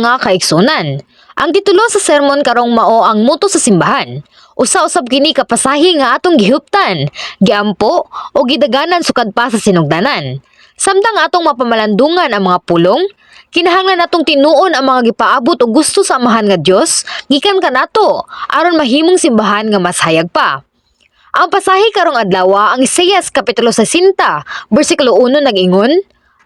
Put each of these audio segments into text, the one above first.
Mga kaigsunan. Ang titulo sa sermon karong mao ang "Motto sa Simbahan." Usa usab kini ka pasahe nga atong gihuptan, giampo o gidaganan sukad pa sa sinugdanan. Samtang atong mapamalandungan ang mga pulong, kinahanglan natong tinuon ang mga gipaabot og gusto sa Amahan nga Dios gikan kanato aron mahimong simbahan nga mas hayag pa. Ang pasahe karong adlaw, ang Isaias kapitulo 60, bersikulo 1, nag-ingon,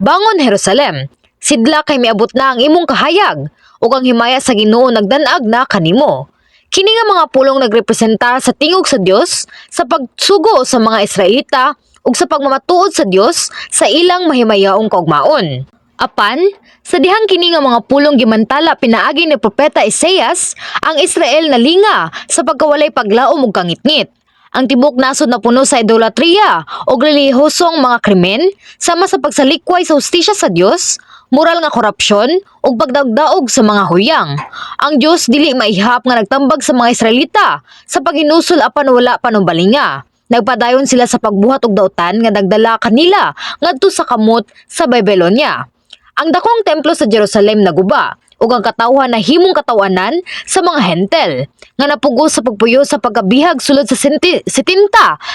"Bangon, Jerusalem, sidlak kay miabot na ang imong kahayag, ug ang himaya sa Ginoo nagdanag na kanimo." Kini nga mga pulong nagrepresentar sa tingog sa Dios sa pagsugo sa mga Israelita ug sa pagmamatuod sa Dios sa ilang mahimayaong kaugmaon. Apan, sa dihang kini nga mga pulong gimantala pinaagi ni Propeta Isaias, ang Israel nalinga sa pagkawalay paglaom ug kangitngit. Ang tibok nasod napuno sa idolatriya o relihiyosong mga krimen, sama sa pagsalikway sa hustisya sa Dios, moral nga korupsyon ug pagdaogdaog sa mga huyang. Ang Dios dili maihap nga nagtambag sa mga Israelita sa paghinusol, apan wala panumbalinga. Nagpadayon sila sa pagbuhat og dautan nga nagdala kanila ngadto sa kamot sa Babylonia. Ang dakong templo sa Jerusalem naguba ug ang katawhan nahimong katawanan sa mga Hentel nga napugos sa pagpuyo sa pagkabihag sulod sa 70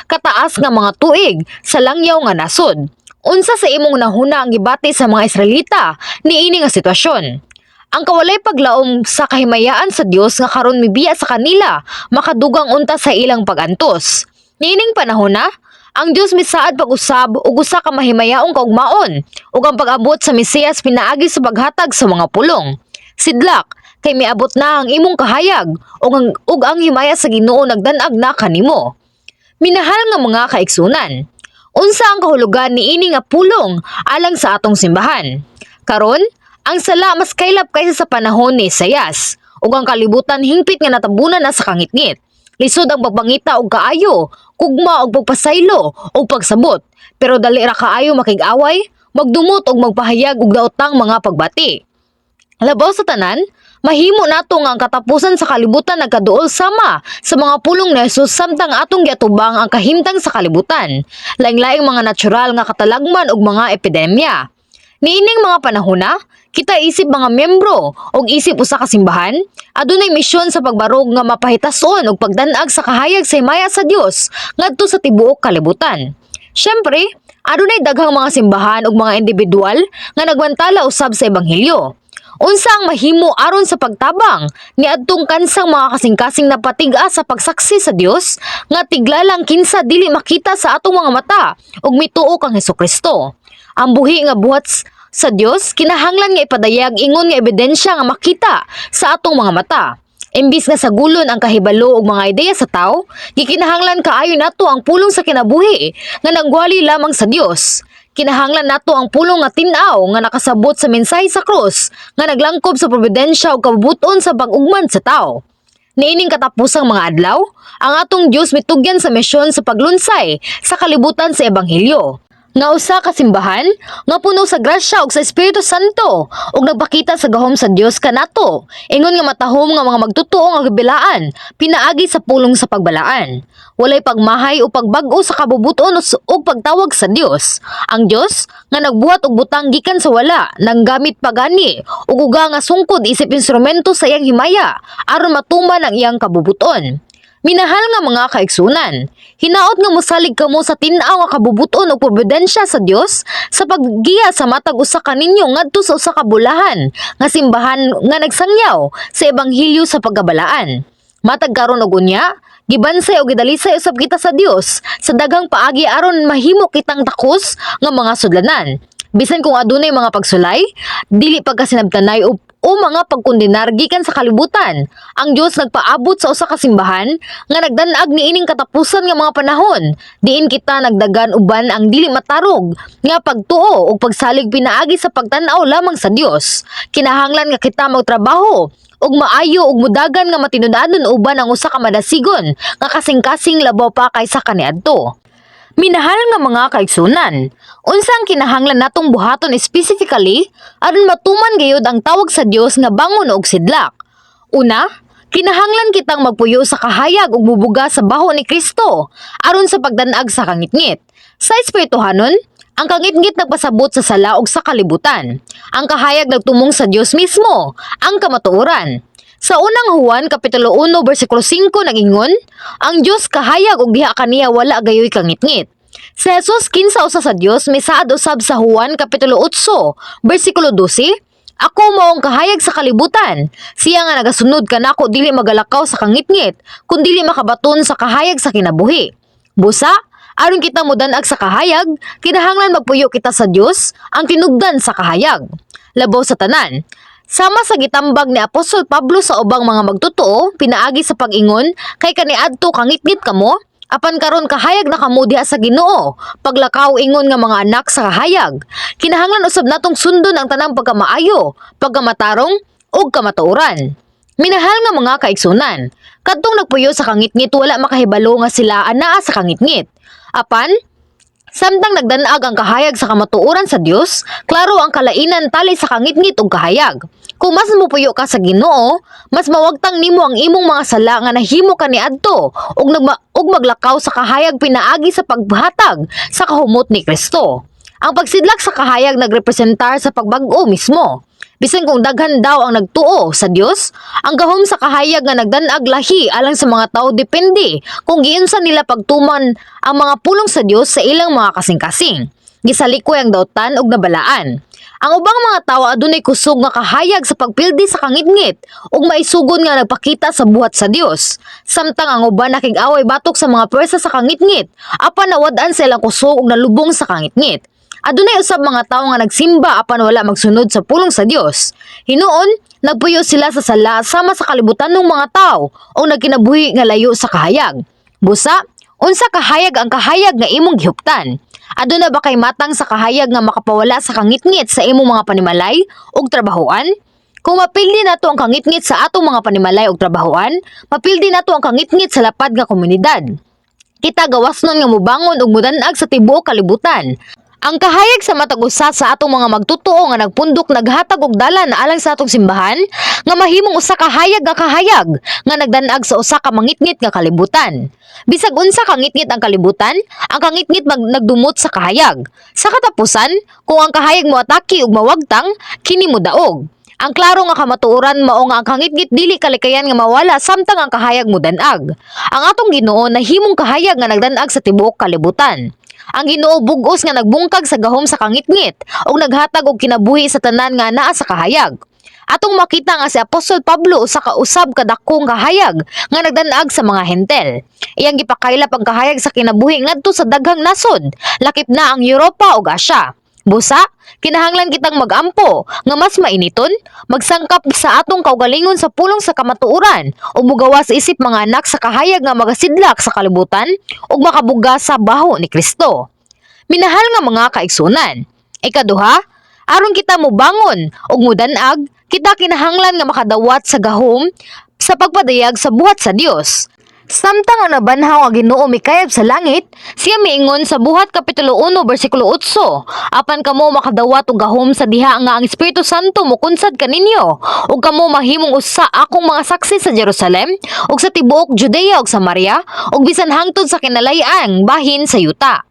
kataas nga mga tuig sa langyaw nga nasod. Unsa sa imong nahuna ang gibati sa mga Israelita niini nga sitwasyon? Ang kawalay paglaom sa kahimayaan sa Dios nga karon mibiya sa kanila makadugang unta sa ilang pagantos. Niining panahon na, ang Dios misaad pag-usab ug usa ka mahimayaong kaugmaon ug ang pag-abot sa Mesiyas pinaagi sa paghatag sa mga pulong, "Sidlak kay miabot na ang imong kahayag ug ang himaya sa Ginoo nagdanag na kanimo." Minahal nga mga kaigsunan, unsa ang kahulugan niini nga pulong alang sa atong simbahan? Karon, ang sala mas kaylap kaysa sa panahon ni Isayas ug ang kalibutan hingpit nga natabunan na sa kangitngit. Lisod ang pagpangita og kaayo, kugma og pagpasaylo ug pagsabot, pero dali ra kaayo makig-away, magdumot og magpahayag og daotang mga pagbati. Labaw sa tanan, mahimo nato nga ang katapusan sa kalibutan nagkaduol sama sa mga pulong ni Jesus samtang atong giatubang ang kahimtang sa kalibutan, laing-laing mga natural nga katalagman ug mga epidemya. Niining mga panahona, kita isip mga miyembro ug isip usa ka simbahan, adunay misyon sa pagbarog nga mapahitason ug pagdanag sa kahayag sa himaya sa Dios ngadto sa tibuok kalibutan. Syempre, adunay daghang mga simbahan ug mga individual nga nagmantala usab sa ebanghelyo. Unsa ang mahimo aron sa pagtabang niadtong kansang mga kasing-kasing na patig-a sa pagsaksi sa Dios nga tiglalang kinsa dili makita sa atong mga mata ug mituo kang Hesukristo? Ang buhi nga buhat sa Dios kinahanglan nga ipadayag ingon nga ebidensya nga makita sa atong mga mata. Imbis nga sagulon ang kahibalo ug mga ideya sa tao, gikinahanglan kaayo nato ang pulong sa kinabuhi nga nagwali lamang sa Dios. Kinahanglan nato ang pulong nga tin-aw nga nakasabot sa mensahe sa krus nga naglangkob sa providensya ug kabubuton sa pag-ugman sa tao. Niining katapusang mga adlaw, ang atong Dios mitugyan sa misyon sa paglunsay sa kalibutan sa ebanghelyo. Nga usa ka simbahan nga puno sa grasya ug sa Espiritu Santo ug nagpakita sa gahom sa Dios kanato ingon nga matahom nga mga magtotoo nga gibilaan pinaagi sa pulong sa pagbalaan. Walay pagmahay o pagbag-o sa kabubuton ug pagtawag sa Dios. Ang Dios nga nagbuhat og butang gikan sa wala nang gamit pagani ug uga nga sungkod isip instrumento sa iyang himaya aron matuman ang iyang kabubuton. Minahal nga mga kaigsunan, hinaot nga mosalig kamo sa tin-aw nga kabubuton ug providensya sa Dios sa paggiya sa matag usa kaninyo ngadto sa usa ka bulahan nga simbahan nga nagsangyaw sa ebanghelyo sa pagkabalaan. Matag karon ug unya, gibansay o gidalisay usab kita sa Dios sa daghang paagi aron mahimo kitang takos nga mga sudlanan. Bisan kung adunay mga pagsulay, dili pagkasinabtanay o mga pagkondenar gikan sa kalibutan, ang Dios nagpaabot sa usa ka simbahan nga nagdanag niining katapusan nga mga panahon, diin kita nagdagan uban ang dili matarog nga pagtuo ug pagsalig pinaagi sa pagtan-aw lamang sa Dios. Kinahanglan nga kita magtrabaho ug maayo ug mudagan nga matinud-anon uban ang usa ka madasigon nga kasing-kasing labaw pa kaysa kaniadto. Minahal nga mga kaigsunan, unsa ang kinahanglan natong buhaton specifically aron matuman gayud ang tawag sa Dios nga "Bangon og sidlak"? Una, kinahanglan kitang magpuyo sa kahayag ug mubuga sa baho ni Kristo aron sa pagdanag sa kangitngit. Sa espirituhanon, Ang kangitngit nagpasabot sa sala ug sa kalibutan. Ang kahayag nagtumong sa Dios mismo, ang kamatuoran. Sa Unang Juan kapitulo 1 bersikulo 5 nagingon, "Ang Dios kahayag ug diha kaniya wala gayoy kangitngit." Si Jesus, kinsa usa sa Dios, misaad usab sa Juan kapitulo 8 bersikulo 12, "Ako mao ang kahayag sa kalibutan. Siya nga nagasunod kanako dili magalakaw sa kangitngit, kundili makabaton sa kahayag sa kinabuhi." Busa, aron kita modanag sa kahayag, kinahanglan magpuyo kita sa Dios, ang tinubdan sa kahayag. Labaw sa tanan, sama sa gitambag ni Apostol Pablo sa ubang mga magtotoo, pinaagi sa pag-ingon, "Kay kaniadto kangitngit kamo, apan karon kahayag na kamo diha sa Ginoo, paglakaw ingon nga mga anak sa kahayag. Kinahanglan usab natong sundon ang tanang pagkamaayo, pagkamatarong ug kamatuoran." Minahal nga mga kaigsunan, kadtong nagpuyo sa kangitngit wala makahibalo nga sila anaa sa kangitngit. Apan, samtang nagdanag ang kahayag sa kamatuoran sa Dios, klaro ang kalainan tali sa kangitngit ug kahayag. Kung mas mopuyo ka sa Ginoo, mas mawagtang nimo ang imong mga sala nga nahimo kaniadto ug maglakaw sa kahayag pinaagi sa paghatag sa kahumot ni Kristo. Ang pagsidlak sa kahayag nagrepresentar sa pagbag-o mismo. Bisan kung daghan daw ang nagtuo sa Dios, ang gahom sa kahayag nga nagdanag lahi alang sa mga tao depende kung giunsa nila pagtuman ang mga pulong sa Dios sa ilang mga kasing-kasing. Gisalikoy ang dautan ug nabalaan. Ang ubang mga tawo adunay kusog nga kahayag sa pagpildi sa kangitngit ug maisugon nga nagpakita sa buhat sa Dios. Samtang ang uban nakig-away batok sa mga pwersa sa kangitngit, apan nawad-an sa ilang kusog ug nalubong sa kangitngit. Adunay usab mga tawo nga nagsimba apan wala magsunod sa pulong sa Dios. Hinuon, nagpuyo sila sa sala sama sa kalibutan ng mga tao o nagkinabuhi nga layo sa kahayag. Busa, unsa kahayag ang kahayag nga imong gihuptan? Aduna ba kay matang sa kahayag nga makapawala sa kangitngit sa imong mga panimalay ug trabahoan? Kung mapildi nato ang kangitngit sa atong mga panimalay ug trabahoan, mapildi nato ang kangitngit sa lapad nga komunidad. Kita gawas nun nga mubangon ug mudanag sa tibuok kalibutan. Ang kahayag sa matag usa sa atong mga magtotoo nga nagpundok naghatag og dalan alang sa atong simbahan nga mahimong usa ka hayag nga kahayag nga nagdanag sa usa ka mangitngit nga kalibutan. Bisag unsa kangitngit ang kalibutan, ang kangitngit nagdumot sa kahayag. Sa katapusan, kung ang kahayag mo atake ug mawagtang, kini mo daog. Ang klaro nga kamatuoran mao nga ang kangitngit dili kalikayan nga mawala samtang ang kahayag mo danag. Ang atong Ginoo nahimong kahayag nga nagdanag sa tibuok kalibutan. Ang Ginoo bug-os nga nagbungkag sa gahom sa kangitngit ug naghatag og kinabuhi sa tanan nga naa sa kahayag. Atong makita nga si Apostol Pablo usa ka usab ka dakong kahayag nga nagdanag sa mga Hentel. Iyang gipakaylap ang kahayag sa kinabuhi ngadto sa daghang nasod, lakip na ang Europa ug Asia. Busa, kinahanglan kitang magampo nga mas mainiton, magsangkap sa atong kaugalingon sa pulong sa kamatuoran ug mugawas isip mga anak sa kahayag nga magasidlak sa kalibutan ug makabuga sa baho ni Kristo. Minahal nga mga kaigsunan. Ikaduha, aron kita mobangon ug mudanag, kita kinahanglan nga makadawat sa gahom sa pagpadayag sa buhat sa Dios. Samtang ang nabanhaw nga Ginoo mikayab sa langit, siya miingon sa Buhat kapitulo 1 bersikulo 8, "Apan kamo makadawat og gahom sa diha nga ang Espiritu Santo mokunsad kaninyo, ug kamo mahimong usa akong mga saksi sa Jerusalem ug sa tibuok Judea ug Samaria ug bisan hangtod sa kinalay-ang bahin sa yuta."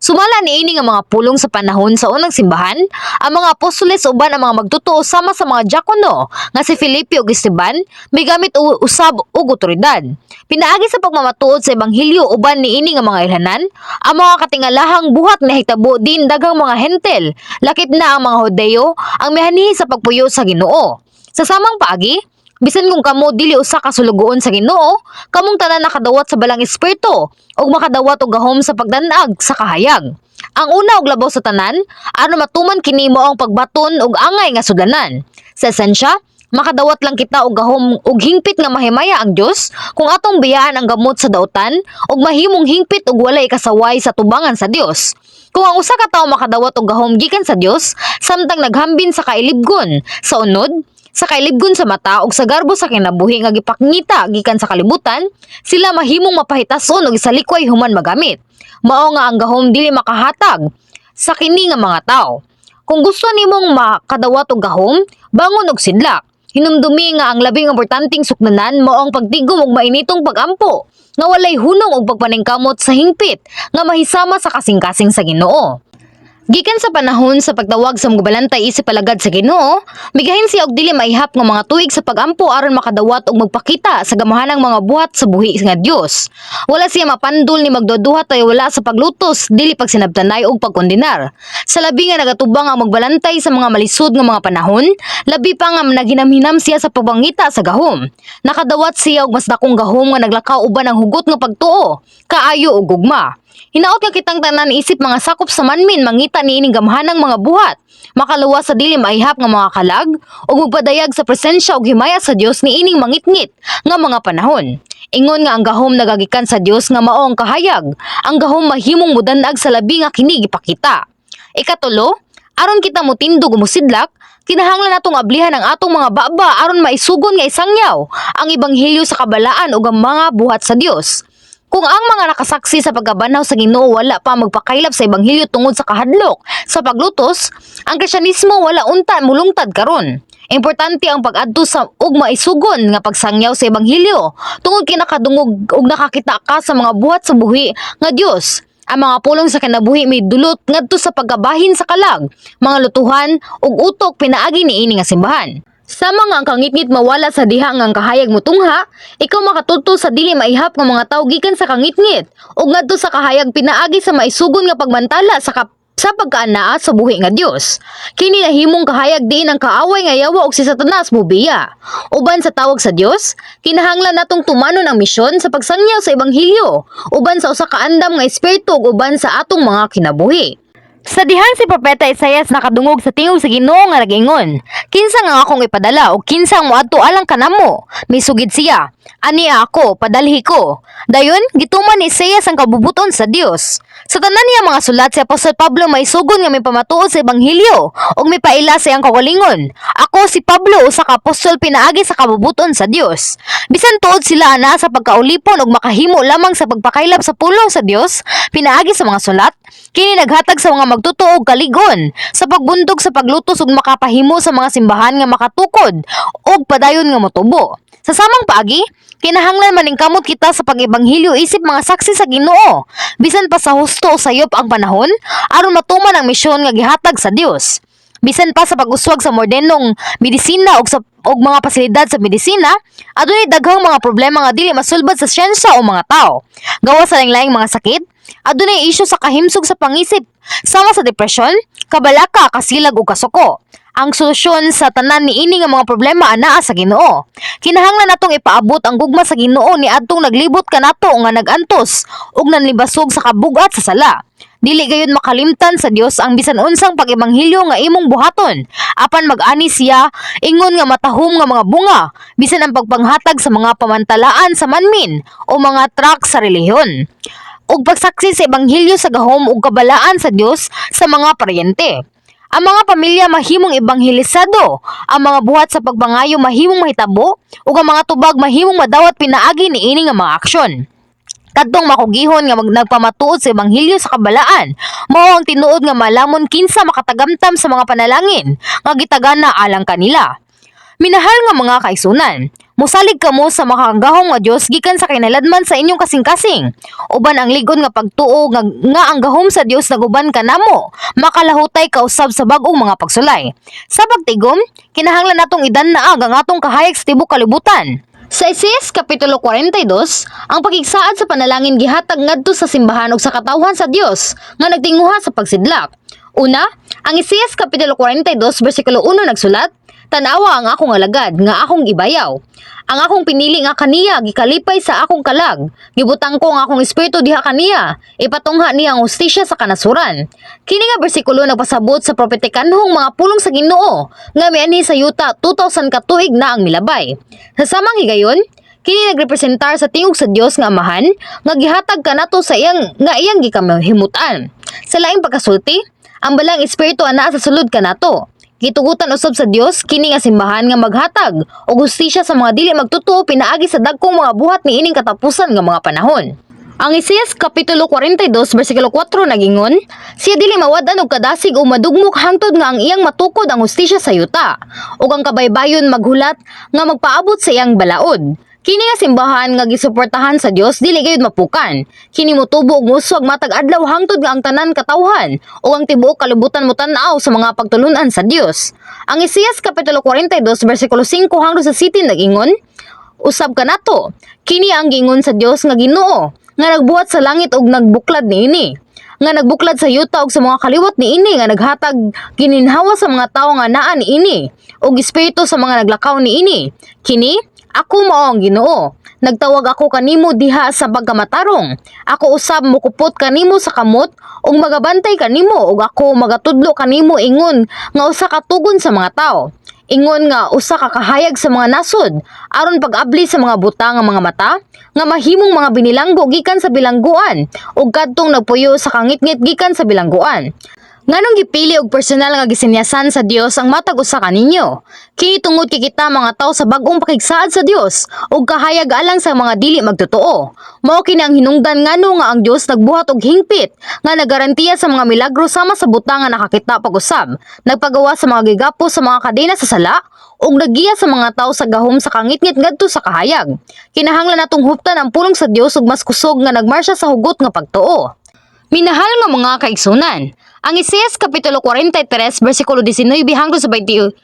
Sumala niini nga mga pulong sa panahon sa unang simbahan, ang mga apostoles uban ang mga magtotoo sama sa mga diakono nga si Felipe ug Esteban migamit usab og otoridad. Pinaagi sa pagmamatuod sa ebanghelyo uban niini nga mga ilhanan, ang mga katingalahang buhat nahitabo din daghang mga Hentel, lakip na ang mga Hudeyo, ang mihanihi sa pagpuyo sa Ginoo. Sa samang paagi, bisan kung kamo dili usa ka sulugoon sa Ginoo, kamong tanan nakadawat sa Balang Espiritu ug makadawat og gahom sa pagdanag sa kahayag. Ang una ug labaw sa tanan, aron matuman kini mao ang pagbaton og angay nga sudlanan. Sa esensya, makadawat lang kita og gahom ug hingpit nga mahimaya ang Dios kung atong biyaan ang gamot sa dautan ug mahimong hingpit ug walay kasaway sa tubangan sa Dios. Kung ang usa ka tawo makadawat og gahom gikan sa Dios samtang naghambin sa kailibgon sa unod, sa kailibgon sa mata ug sa garbo sa kinabuhi nga gipakngita gikan sa kalibutan, sila mahimong mapahitason ug isalikway human magamit. Mao nga ang gahom dili makahatag sa kini nga mga tawo. Kung gusto nimong makadawat og gahom, bangon og sidlak. Hinumdumi nga ang labing importanteng sukdanan mao ang pagtigom og mainitong pagampo nga walay hunong og pagpaningkamot sa hingpit nga mahisama sa kasing-kasing sa Ginoo. Gikan sa panahon sa pagtawag sa magbalantay isip alagad sa Ginoo, migahin siya og dili maihap nga mga tuig sa pagampo aron makadawat og magpakita sa gamahanang mga buhat sa buhi nga Dios. Wala siya mapandol ni magduduhat ay wala sa paglutos, dili pagsinabtanay og pagkondenar. Sa labi nga nagatubang ang magbalantay sa mga malisod nga mga panahon, labi pa nga naghinamhinam siya sa pagpangita sa gahom. Nakadawat siya og mas dakong gahom nga naglakaw uban ang hugot nga pagtuo, kaayo ug gugma. Hinaot nga kitang tanan isip mga sakop sa manmin mangita niining gamhanang mga buhat, makaluwas sa dili maihap nga mga kalag ug magpadayag sa presensya ug himaya sa Dios niining mangitngit nga mga panahon. Ingon nga ang gahom nagagikan sa Dios nga mao ang kahayag, ang gahom mahimong mudanag sa labi nga kini gipakita. Ikatulo, aron kita motindog ug mosidlak, kinahanglan natong ablihan ang atong mga baba aron maisugon nga isangyaw ang ebanghelyo sa kabalaan ug ang mga buhat sa Dios. Kung ang mga nakasaksi sa pagkabanhaw sa Ginoo wala pa magpakaylap sa ebanghelyo tungod sa kahadlok sa paglutos, ang Krisyanismo wala unta mulungtad karon. Importante ang pag-adto sa ug maisugon nga pagsangyaw sa ebanghelyo tungod kay nakadungog ug nakakita ka sa mga buhat sa buhi nga Dios. Ang mga pulong sa kinabuhi may dulot ngadto sa pagkabahin sa kalag, mga lutuhan ug utok pinaagi niini nga simbahan. Sama nga ang kangitngit mawala sa diha nga ang kahayag mutungha, ikaw makatudto sa dili maihap nga mga tawo gikan sa kangitngit ug ngadto sa kahayag pinaagi sa maisugon nga pagmantala sa pagkaanaa sa buhi nga Dios. Kini nahimong kahayag diin ang kaaway nga yawa og si Satanas mobiya. Uban sa tawag sa Dios, kinahanglan natong tumanon ang misyon sa pagsangyaw sa ebanghelyo, uban sa usa ka andam nga espiritu ug uban sa atong mga kinabuhi. Sa dihang si Propeta Isaias nakadungog sa tingog sa Ginoo nga nagingon, "Kinsa nga akong ipadala o kinsa ang moadto alang kanamo?" Misugid siya, "Ania ako, padalhi ko." Dayon, gituman ni Isaias ang kabubuton sa Dios. Sa tanan niya mga sulat, si Apostol Pablo maisugon nga may pamatuod sa ebanghelyo ug mipaila sa iyang kaugalingon. "Ako si Pablo, usa ka apostol pinaagi sa kabubuton sa Dios." Bisan tuod sila ana sa pagkaulipon ug makahimo lamang sa pagpakaylap sa pulong sa Dios pinaagi sa mga sulat, kini naghatag sa mga magtotoo og kaligon sa pagbundok sa paglutos ug makapahimo sa mga simbahan nga makatukod ug padayon nga motubo. Sa samang paagi, kinahanglan maningkamot kita sa pag-ebanghelyo isip mga saksi sa Ginoo, bisan pa sa husto o sayop ang panahon, aron matuman ang misyon nga gihatag sa Dios. Bisan pa sa pag-uswag sa modernong medisina ug mga pasilidad sa medisina, adunay daghang mga problema nga dili masulbad sa siyensya o mga tao. Gawas sa laing-laing mga sakit, adunay isyu sa kahimsog sa pangisip, sama sa depresyon, kabalaka, kasilag ug kasuko. Ang solusyon sa tanan niini nga mga problema anaa sa Ginoo. Kinahanglan natong ipaabot ang gugma sa Ginoo niadtong naglibot kanato nga nag-antos ug nanlibasog sa kabugat sa sala. Dili gayud makalimtan sa Dios ang bisan unsang pag-ebanghelyo nga imong buhaton, apan mag-ani siya ingon nga matahom nga mga bunga, bisan ang pagpanghatag sa mga pamantalaan sa manmin o mga tract sa relihiyon ug pagsaksi sa ebanghelyo sa gahom ug kabalaan sa Dios sa mga paryente. Ang mga pamilya mahimong ebanghelisado, ang mga buhat sa pagpangayo mahimong mahitabo, ug ang mga tubag mahimong madawat pinaagi niini nga mga aksyon. Kadtong makugihon nga nagpamatuod sa ebanghelyo sa kabalaan, mao ang tinuod nga malamon kinsa makatagamtam sa mga panalangin nga gitagana alang kanila. Minahal nga mga kaigsunan, musalig kamo sa makagagahom nga Dios gikan sa kinaladman sa inyong kasing-kasing. Uban ang ligon nga pagtuo nga ang gahom sa Dios naguban kanamo, makalahutay kausab sa bag-ong mga pagsulay. Sa pagtigom, kinahanglan natong idan-naag ang atong kahayag sa tibuok kalibutan. Sa Isaias Kapitulo 42, ang pakigsaad sa panalangin gihatag ngadto sa simbahan ug sa katawhan sa Dios nga nagtinguha sa pagsidlak. Una, ang Isaias Kapitulo 42 bersikulo 1 nagsulat, "Tanawa ang akong alagad nga akong gibayaw. Ang akong pinili nga kaniya gikalipay sa akong kalag. Gibutang ko ang akong espiritu diha kaniya. Ipatungha niya ang hustisya sa kanasuran." Kini nga bersikulo nagpasabot sa propetikanhong mga pulong sa Ginoo nga mianhi sa yuta 2000 ka tuig na ang milabay. Sa samang higayon, kini nagrepresentar sa tingog sa Dios nga Amahan nga gihatag kanato sa iyang nga iyang gikahimutan. Sa laing pagkasulti, ang Balaang Espiritu anaa sa sulod kanato. Gitugutan usab sa Dios kini nga simbahan nga maghatag og hustisya sa mga dili magtotoo pinaagi sa dagkong mga buhat niining katapusan nga mga panahon. Ang Isaias Kapitulo 42 bersikulo 4 nagingon, "Siya dili mawad-an og kadasig o madugmok hangtod nga ang iyang matukod ang hustisya sa yuta, ug ang kabaybayon maghulat nga magpaabot sa iyang balaod." Kini nga simbahan nga gisuportahan sa Dios dili gayud mapukan. Kini motubo ug mouswag matag adlaw hangtod nga ang tanan katawhan ug ang tibuok kalibutan motan-aw sa mga pagtulunan sa Dios. Ang Isaias kapitulo 42 bersikulo 5 hangtod sa 7 nag-ingon, "Usab kanato, kini ang giingon sa Dios nga Ginoo, nga nagbuhat sa langit ug nagbuklad niini, nga nagbuklad sa yuta ug sa mga kaliwat niini, nga naghatag gininhawa sa mga tawo nga naa niini ug espiritu sa mga naglakaw niini. Kini ako mao ang Ginoo. Nagtawag ako kanimo diha sa pagkamatarong. Ako usab mukupot kanimo sa kamot ug magabantay kanimo, ug ako magatudlo kanimo ingon nga usa ka tugon sa mga tawo, ingon nga usa ka kahayag sa mga nasod, aron pag-abli sa mga buta nga mga mata, nga mahimong mga binilanggo gikan sa bilangguan ug kadtong nagpuyo sa kangitngit gikan sa bilangguan." Nganong gipili og personal nga gisinyasan sa Dios ang matag usa kaninyo? Kini tungod kay kita mga tawo sa bag-ong pakigsaad sa Dios ug kahayag alang sa mga dili magtotoo. Mao kini ang hinungdan ngano nga ang Dios nagbuhat og hingpit nga nagarantiya sa mga milagro sama sa butang nga nakakita pag-usab, nagpagawa sa mga gigapos sa mga kadena sa sala ug naggiya sa mga tawo sa gahom sa kangitngit ngadto sa kahayag. Kinahanglan natong huptan ang pulong sa Dios ug mas kusog nga nagmarsya sa hugot nga pagtuo. Minahal nga mga kaigsunan, ang Isaias kapitulo 43 bersikulo 19 hangtod sa 21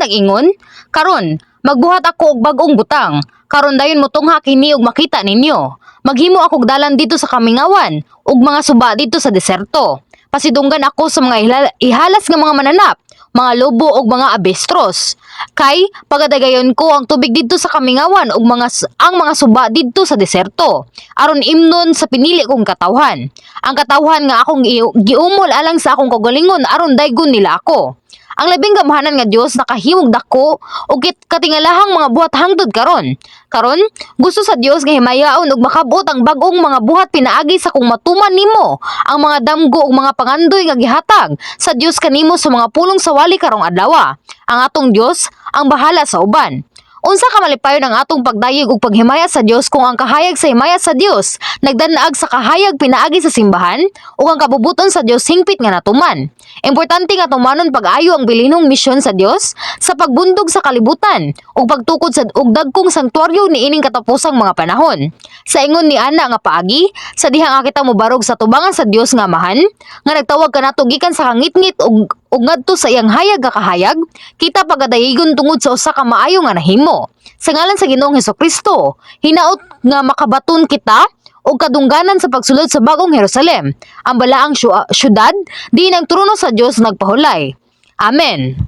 nag-ingon, "Karon, magbuhat ako og bag-ong butang. Karon dayon motungha kini ug makita ninyo. Maghimo akog dalan didto sa kamingawan ug mga suba didto sa deserto. Pasidunggan ako sa mga ihalas nga mga mananap, mga lobo ug mga abestros. Kay pagadagayon ko ang tubig didto sa kamingawan ug ang mga suba didto sa deserto, aron imnon sa pinili kong katawhan. Ang katawhan nga akong giumol alang sa akong kaugalingon aron daygon nila ako." Ang Labing Gamhanan nga Dios nakahimog dako ug katingalahang mga buhat hangtod karon. Karon, gusto sa Dios nga himayaon ug makabot ang bag-ong mga buhat pinaagi sa kung matuman nimo ang mga damgo ug mga pangandoy nga gihatag sa Dios kanimo sa mga pulong sa wali karong adlaw. Ang atong Dios ang bahala sa uban. Unsa ka malipayon ang atong pagdayeg ug paghimaya sa Dios kung ang kahayag sa himaya sa Dios nagdanaag sa kahayag pinaagi sa simbahan ug ang kabubuton sa Dios hingpit nga natuman. Importante nga tumanon pag-ayo ang bilinhong misyon sa Dios sa pagbundog sa kalibutan ug pagtukod sa og dagkong sanktuaryo niining katapusang mga panahon. Sa ingon ni ana nga paagi, sa diha nga kita mobarog sa tubangan sa Dios nga Amahan, nga nagtawag kanato gikan sa kangitngit ug ngadto sa iyang hayag nga kahayag, kita pagadayigon tungod sa usa ka maayo nga nahimo. Sa ngalan sa Ginoong Hesukristo, hinaot nga makabaton kita og kadungganan sa pagsulod sa bagong Jerusalem, ang balaang syudad, diin ang trono sa Dios nagpahulay. Amen.